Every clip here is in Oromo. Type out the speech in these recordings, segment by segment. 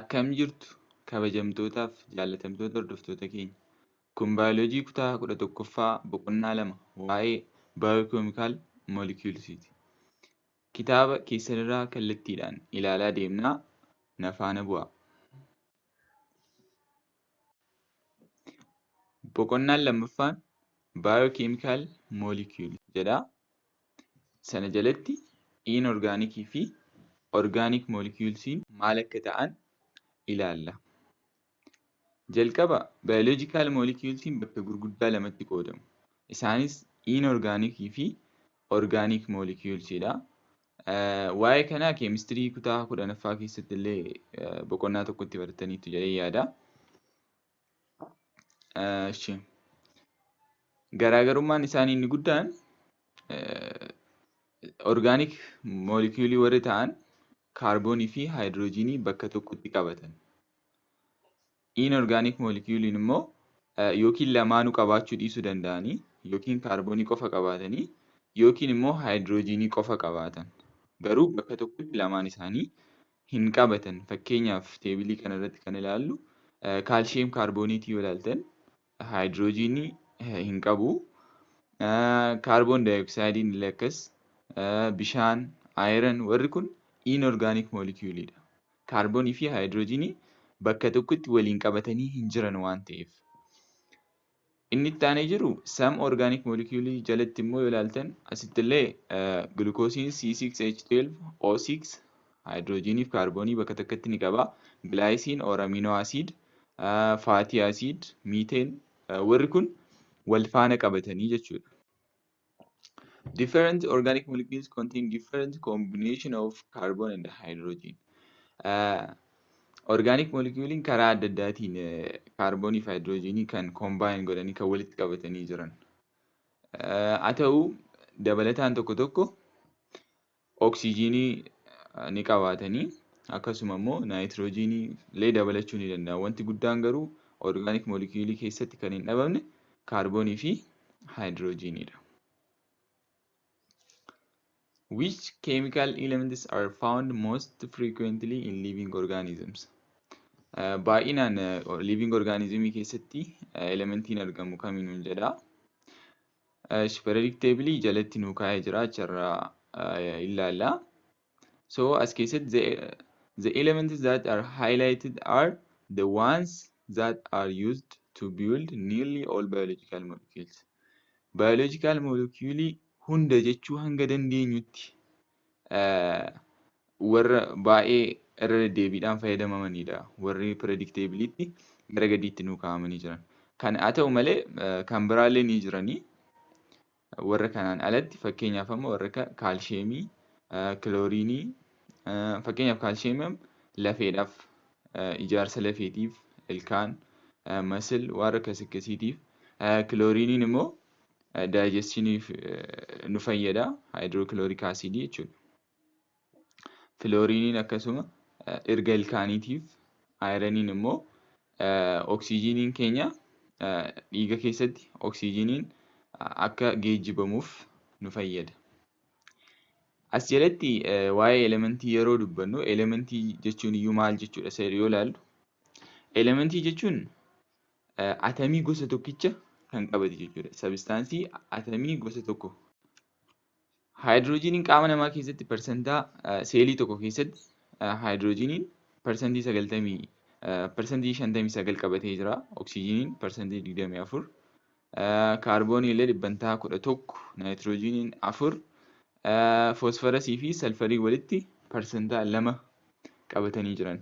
Akkam jirtu kabajamtootaaf jaallatamtoota hordoftoota keenya. Kun baayoloojii kutaa 11ffaa boqonnaa 2 waa'ee biochemical molecules'ti. Kitaaba keessanirraa kallattiidhaan ilaalaa deemnaa na faana bu'aa. Boqonnaan lammaffaan biochemical molecule jedha. Sana jalatti inorganic fi organic molecules'n maal akka ta'an ilaalla. Jalqaba biological molecules'n bakka gurguddaa lamatti qoodamu. Isaanis inorganic fi organic molecules dha. Waa'ee kanaa keemistirii kutaa 10ffaa keessatti illee boqonnaa tokkotti barattaniittu jedhee yaada. Garaagarummaan isaanii inni guddaan organic molecules warri ta'an kaarboonii fi haayidiroojiinii bakka tokkotti qabatan. Inorganic molecules immoo yookiin lamaanuu qabaachuu dhiisuu danda'anii yookiin kaarboonii qofa qabaatanii yookiin immoo haayidiroojiinii qofa qabaatan. Garuu bakka tokkotti lamaan isaanii hin qabatan. Fakkeenyaaf teebilii kanarratti kan ilaallu kaalshiyeem kaarbooniitii yoo ilaaltan haayidiroojiinii hin qabu. Kaarboon daayoksaayidiin illee akkas, bishaan, ayiran warri kun inorganic moleculeidha. Kaarboonii fi haayidiroojiinii bakka tokkotti waliin qabatanii hin jiran waan ta'eef. Inni itti aanee jiru some organic molecule jalatti immoo yoo ilaaltan asitti illee gulukoosiin C6H12O6 haayidiroojiinii fi kaarboonii bakka tokkotti ni qaba. Glycine or amino acid, fatty acid, methane warri kun wal faana qabatanii jechuudha. Different organic molecules contain different combination of carbon and hydrogen. Organic molecule'n karaa adda addaatiin kaarboonii fi haayidiroojiinii kan combine godhanii kan walitti qabatanii jiran. Haa ta'u dabalataan tokko tokko oksijiinii ni qabaatanii akkasuma immoo naayitiroojiinii illee dabalachuu ni danda'u. Wanti guddaan garuu organic molecule keessatti kan hin dhabamne kaarboonii fi haayidiroojiiniidha. Which chemical elements are found most frequently in living organisms? Baay'inaan living organismii keessatti elementiin argamu kamiin jedha. Periodic table jalatti nuu kaa'ee jira achirraa ilaalla. So as keessatti the elements that are highlighted are the ones that are used to build nearly all biological molecules. Biological molecule hunda jechuu hanga dandeenyutti warra baay'ee irra deddeebiidhaan fayyadamamanidha. Warri periodic table'itti gara gadiitti nuu kaa'amanii jiran. Kan haa ta'u malee kan biraallee ni jiranii. Warra kanaan alatti fakkeenyaaf amma warra akka kaalshiyeemii, kilooriinii, fakkeenyaaf kaalshiyeemiin lafeedhaaf, ijaarsa lafeetiif, ilkaan, muscle warra akkas akkasiitiif, kilooriiniin immoo digestioniif nu fayyada. Hydrochloric acidii jechuudha. Filooriiniin akkasuma erga ilkaaniitiif, ayiraniin immoo oksijiiniin keenya dhiiga keessatti oksijiiniin akka geejjibamuuf nu fayyada. As jalatti waa'ee elementii yeroo dubbannu elementii jechuun iyyuu maal jechuudha isa jedhu yoo ilaallu, elementii jechuun atamii gosa tokkicha kan qabate jechuudha. Sabistaansii atamii gosa tokko. Haayidiroojiiniin qaama namaa keessatti parsantaa seelii tokko keessatti haayidiroojiiniin 90% 59% qabatee jira. Oksijiiniin 24%. Kaarboonii illee 11%, naayitiroojiiniin 4, foosfarasii fi salfarii walitti 2% qabatanii jiran.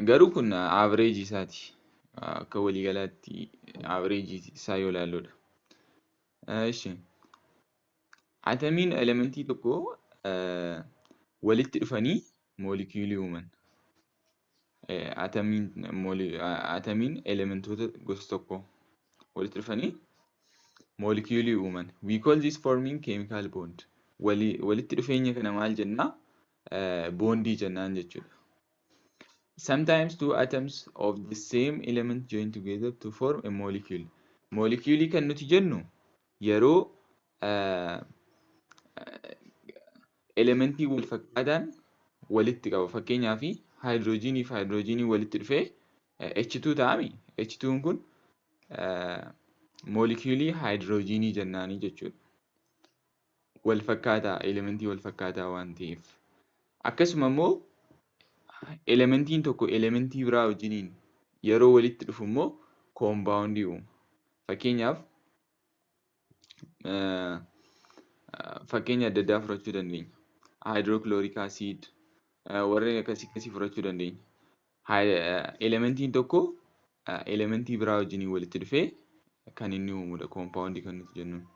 Garuu kun aavireejii isaati. Akka waliigalaatti aavireejii isaa yoo ilaalludha. Eshi. Atamiin elementii tokko walitti dhufanii moolekiyuulii uuman. Atamiin elementoota gosa tokko walitti dhufanii moolekiyuulii uuman. We call this forming chemical bond. Walitti dhufeenya kana maal jennaa? Boondii jennaan jechuudha. Sometimes two atoms of the same element join together to form a molecule. Moolekiyuulii kan nuti jennu yeroo elementii wal fakkaataan walitti qaba. Fakkeenyaaf haayidroojinii fi haayidroojinii walitti dhufee H2 ta'ami. H2 kun moolekiyuulii haayidroojinii jennaanii jechuudha. Wal fakkaataa, elementii wal fakkaataa waan ta'eef. Akkasuma immoo elementiin tokko elementii biraa wajjiniin yeroo walitti dhufu immoo koombaawundii uuma. Fakkeenyaaf fakkeenya adda addaa fudhachuu dandeenya. Hydrochloric acid warreen akkasii akkasii fudhachuu dandeenya. Elementiin tokko elementii biraa wajjiniin walitti dhufee kan inni uumudha koompaawundii kan nuti jennuun.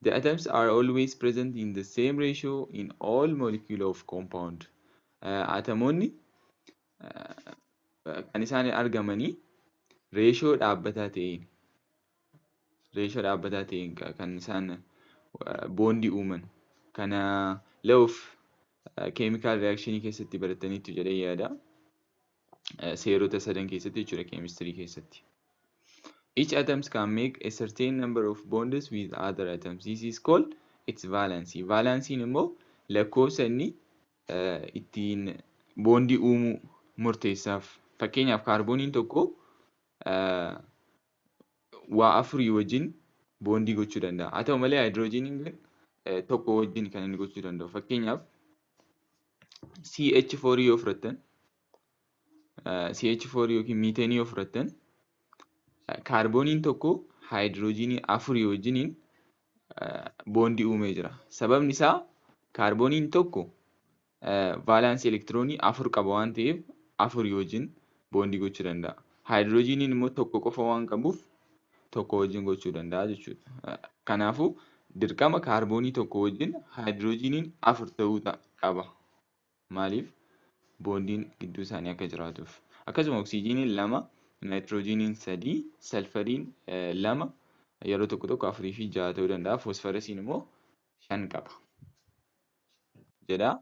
The atoms are always present in the same ratio in all molecule of compound. Atomoonni kan isaan argamanii reeshoo dhaabbataa ta'een, reeshoo dhaabbataa ta'een kan isaan boondii uuman. Kana law of chemical reaction keessatti barataniitu jedhee yaada. Seerota sadan keessatti jechuudha, keemistirii keessatti. Each atoms can make a certain number of bonds with other atoms. This is called its valency. Valensiin immoo lakkoofsa inni ittiin boondii uumuu murteessaaf. Fakkeenyaaf kaarbooniin tokko waa afurii wajjin boondii gochuu danda'a. Haa ta'u malee haayidroojiniin tokko wajjin kan inni gochuu danda'u. Fakkeenyaaf CH4 yoo fudhattan, CH4 yookiin miiteenii yoo fudhattan, kaarbooniin tokko haayidroojinii afurii wajjiniin boondii uumee jira. Sababni isaa kaarbooniin tokko vaalaansii elektiroonii afur qaba waan ta'eef afurii wajjin boondii gochuu danda'a. Haayidroojiniin immoo tokko qofa waan qabuuf tokko wajjin gochuu danda'a jechuudha. Kanaafuu dirqama kaarboonii tokko wajjin haayidroojiniin afur ta'uu qaba. Maaliif? Boondiin gidduu isaanii akka jiraatuuf. Akkasuma oksijiiniin lama, naayitiroojiiniin sadii, salfariin lama, yeroo tokko tokko afurii fi jaha ta'uu danda'a. Foosfarasiin immoo shan qaba jedha.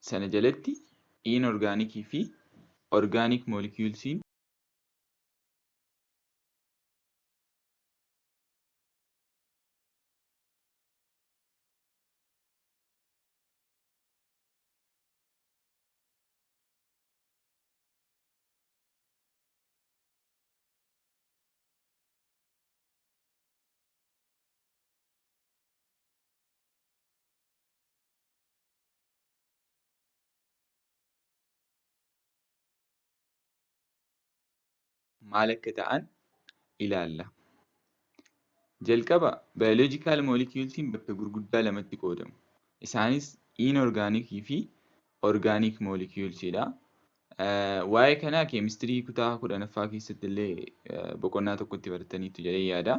Sana jalatti inorgaanikii fi organic moleculesiin maal akka ta'an ilaalla. Jalqaba biological moleculesiin bakka gurguddaa lamatti qoodamu. Isaanis inorgaanikii fi organic moleculesiidha. Waa'ee kanaa keemistirii kutaa 10ffaa keessatti illee boqonnaa tokkotti barataniitu jedhee yaada.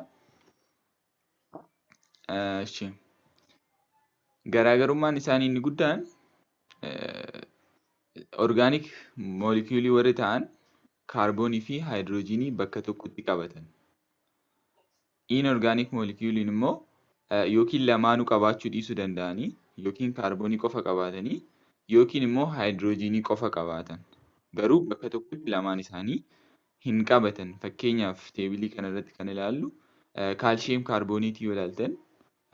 Garaagarummaan isaanii inni guddaan organic molecuulii warri ta'an kaarboonii fi haayidroojinii bakka tokkotti qabatan. Inorganic molecuuliin immoo yookiin lamaanuu qabaachuu dhiisuu danda'anii, yookiin kaarboonii qofa qabaatanii, yookiin immoo haayidroojinii qofa qabaatan. Garuu bakka tokkotti lamaan isaanii hin qabatan. Fakkeenyaaf teebilii kanarratti kan ilaallu kaalshiyeem kaarbooniitii yoo ilaaltan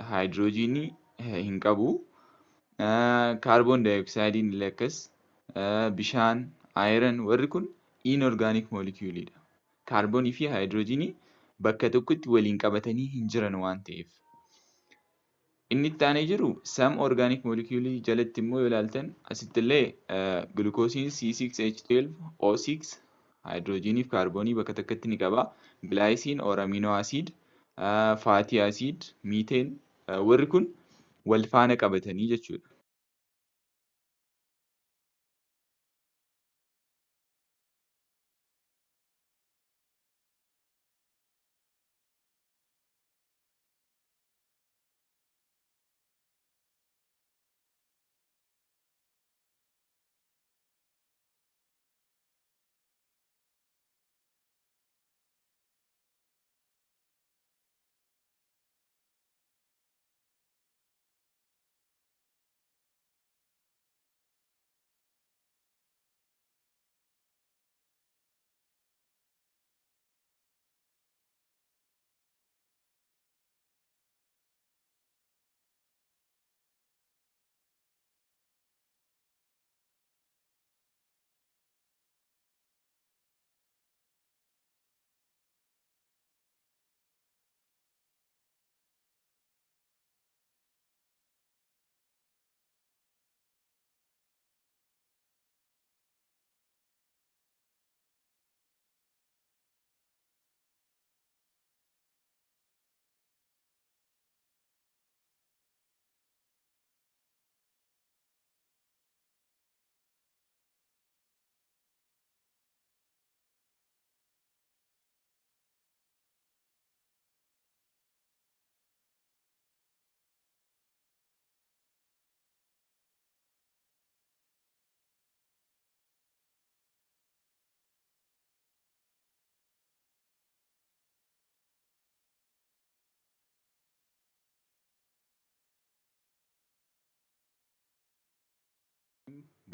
haayidroojinii hin qabu. Kaarboon daayoksaayidiin illee akkas, bishaan, ayiran, warri kun inorganic molecuuliidha. Kaarboonii fi haayidroojinii bakka tokkotti waliin qabatanii hin jiran waan ta'eef. Inni itti aanee jiru some organic molecule jalatti immoo yoo ilaaltan asitti illee gulukoosiin C6H12O6 haayidroojinii fi kaarboonii bakka tokkotti ni qaba. Glycine or amino acid, fatty acid, methane, warri kun wal faana qabatanii jechuudha.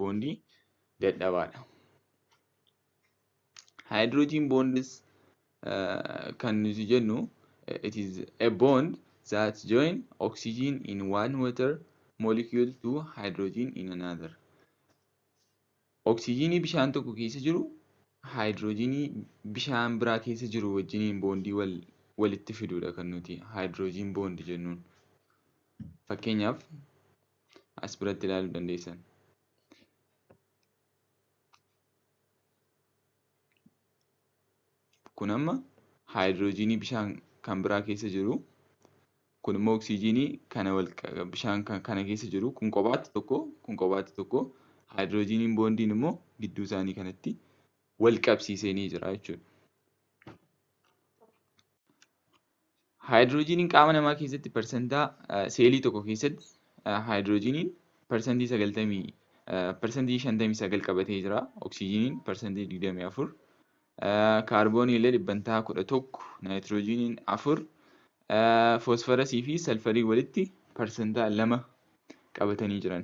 Boondii dadhabaadha. Hydrogen bonds kan nuti jennu it is a bond that join oxygen in one water molecule to hydrogen in another. Oksijiinii bishaan tokko keessa jiru haayidroojinii bishaan biraa keessa jiru wajjiniin boondii walitti fiduudha kan nuti hydrogen bond jennuun. Fakkeenyaaf as biratti ilaaluu dandeessan. Kun amma haayidroojinii bishaan kan biraa keessa jiru, kun immoo oksijiinii kana bishaan kana keessa jiru, kun kophaatti tokko, kun kophaatti tokko, haayidroojiniin boondiin immoo gidduu isaanii kanatti wal qabsiisee ni jira jechuudha. Haayidroojiniin qaama namaa keessatti parsantaa seelii tokko keessatti haayidroojiniin 59% qabatee jira. Oksijiiniin 24%, kaarboonii illee 11%, naayitiroojiiniin 4, foosfarasii fi salfarii walitti 2% qabatanii jiran.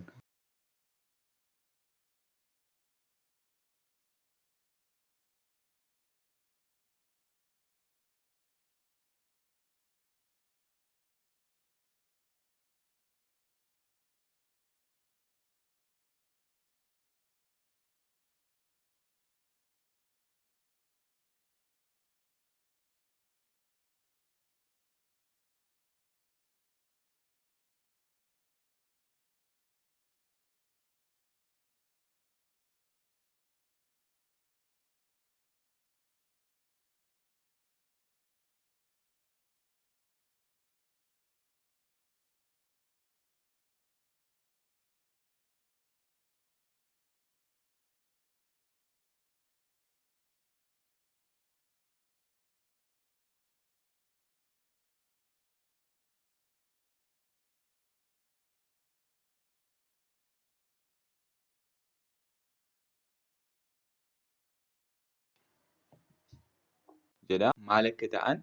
Jedha maal akka ta'an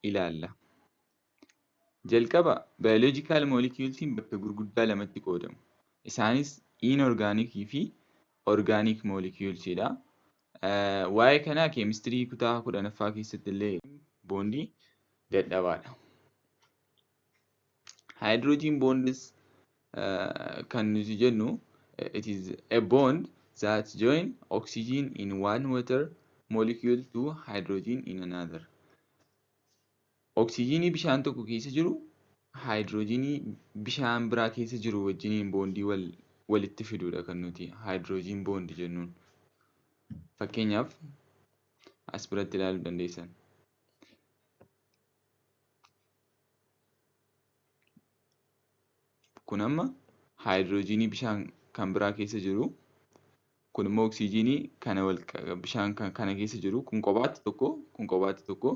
ilaalla. Jalqaba biological moleculesiin bakka gurguddaa lamatti qoodamu. Isaanis inorgaanikii fi organic moleculesiidha. Waa'ee kanaa keemistirii kutaa 10ffaa keessatti illee boondii dadhabaadha. Hydrogen bonds kan nuti jennu it is a bond that join oxygen in one water molecule to hydrogen in another. Oksijiinii bishaan tokko keessa jiru haayidroojinii bishaan biraa keessa jiru wajjiniin boondii walitti fiduudha kan nuti hydrogen bond jennuun. Fakkeenyaaf as biratti ilaaluu dandeessan. Kun amma haayidroojinii bishaan kan biraa keessa jiru, kun immoo oksijiinii kana bishaan kana keessa jiru, kun kophaatti tokko, kun kophaatti tokko,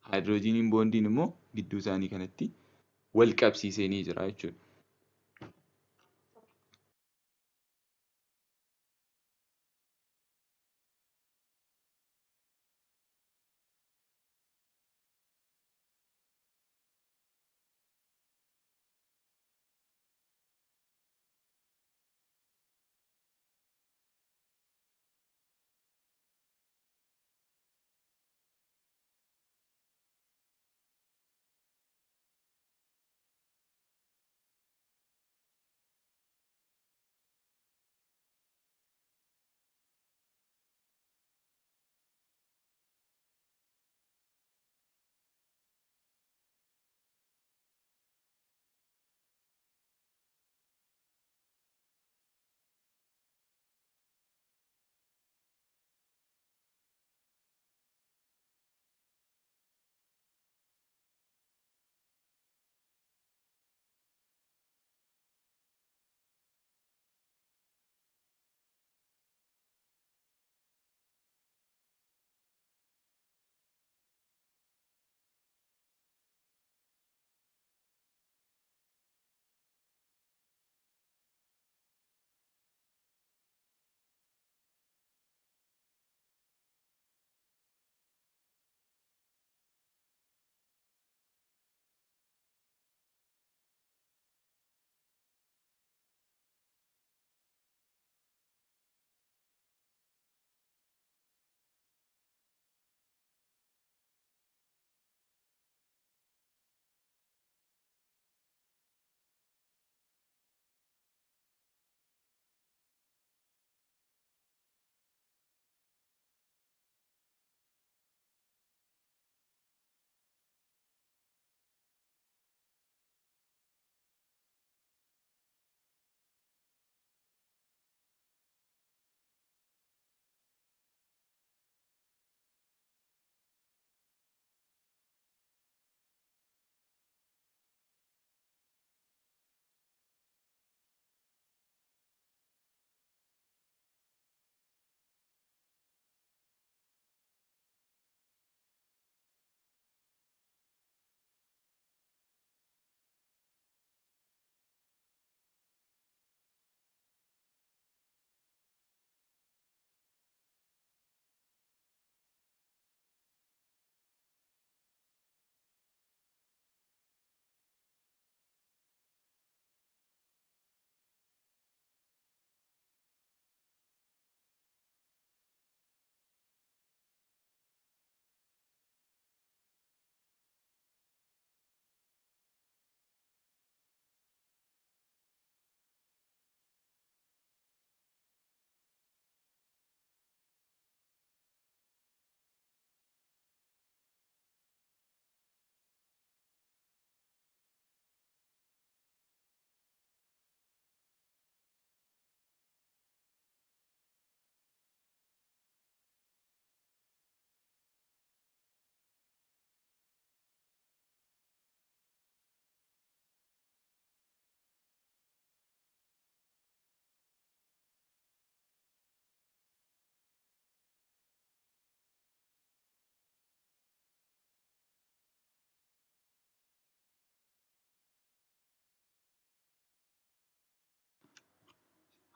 haayidroojiniin boondiin immoo gidduu isaanii kanatti wal qabsiisee ni jira jechuudha.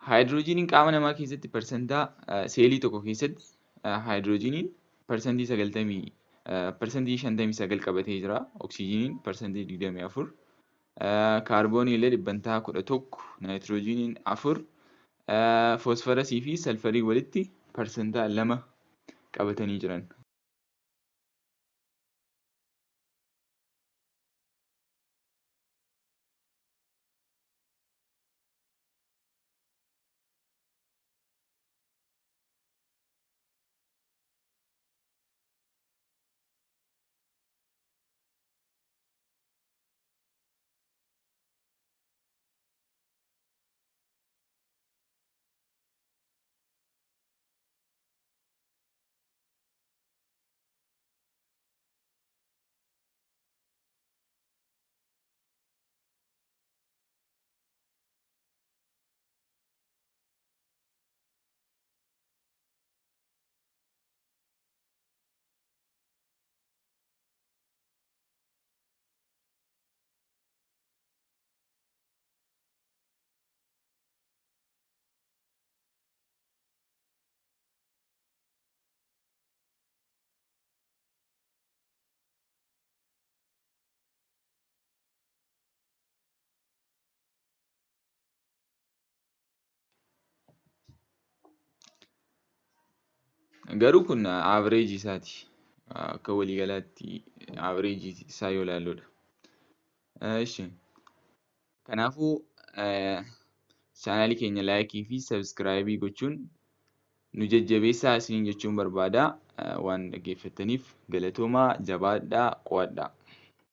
Haayidroojiniin qaama namaa keessatti parsantaa seelii tokko keessatti haayidroojiniin 90% 59% qabatee jira. Oksijiiniin 24%, kaarboonii illee 11%, naayitiroojiiniin 4, foosfarasii fi salfarii walitti 2% qabatanii jiran. Garuu kun average isaati. Akka waliigalaatti average isaa yoo ilaalludha. Eshi. Kanaafuu chaanaalii keenya laayikii fi sabskraayibii gochuun nu jajjabeessaa isiniin jechuun barbaada. Waan dhaggeeffattaniif galatoomaa, jabaadhaa, qo'adhaa.